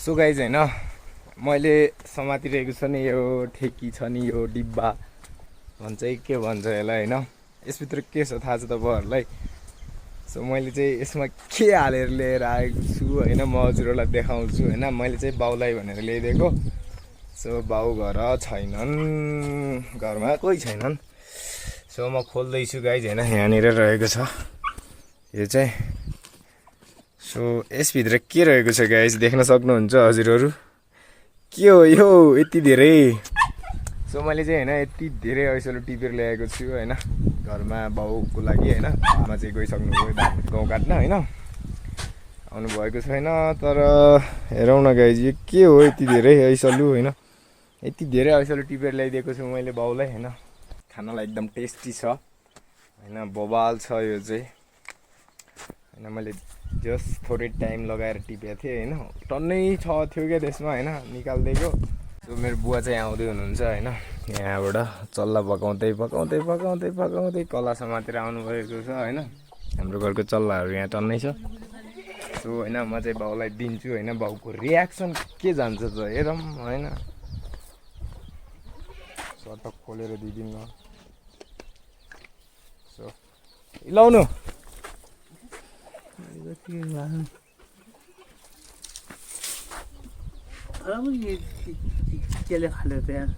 so guys हैन मैले समातिरहेको छ नि यो ठेकी छ नि यो डिब्बा भन्छ के भन्छ यसलाई हैन यसभित्र के छ थाहा छ तपाईहरुलाई सो मैले चाहिँ यसमा के हालेर लिएर आएको छु हैन म हजुरहरुलाई देखाउँछु हैन मैले चाहिँ बाउलाई भनेर ल्याइदिएको सो बाउ घर छैनन् घरमा कोही छैनन् सो म खोल्दै छु गाइज हैन यहाँनिर रहेको छ यो चाहिँ सो यसभित्र के रहेको छ गाइज देख्न सक्नुहुन्छ हजुरहरु के हो यो यति धेरै सो मैले चाहिँ हैन यति धेरै ऐसलो टिपेर ल्याएको छु हैन घरमा बाउको लागि हैन आमा चाहिँ गइसक्नु भयो गाउँ काट्न हैन आउनु भएको छैन तर हेरौँ न गाइज यो के हो यति धेरै ऐसलो हैन यति धेरै ऐसलो टिपेर ल्याइदिएको छु मैले बाउलाई हैन खानालाई एकदम टेस्टी छ हैन बबाल छ यो चाहिँ हैन मैले जस्ट थोरै टाइम लगाएर टिपेको थिएँ हैन टन्नै थियो क्या त्यसमा हैन निकाल्दैको सो मेरो बुवा चाहिँ आउँदै हुनुहुन्छ हैन यहाँबाट चल्ला पकाउँदै पकाउँदै पकाउँदै पकाउँदै कला समातेर आउनु भएको छ हैन हाम्रो घरको चल्लाहरू यहाँ टन्नै छ सो हैन म चाहिँ बाउलाई दिन्छु हैन बाउको रियाक्सन के जान्छ त हेरौँ हैन सटक खोलेर दिदिन न सो लाउनु अब ये केले खाले त यार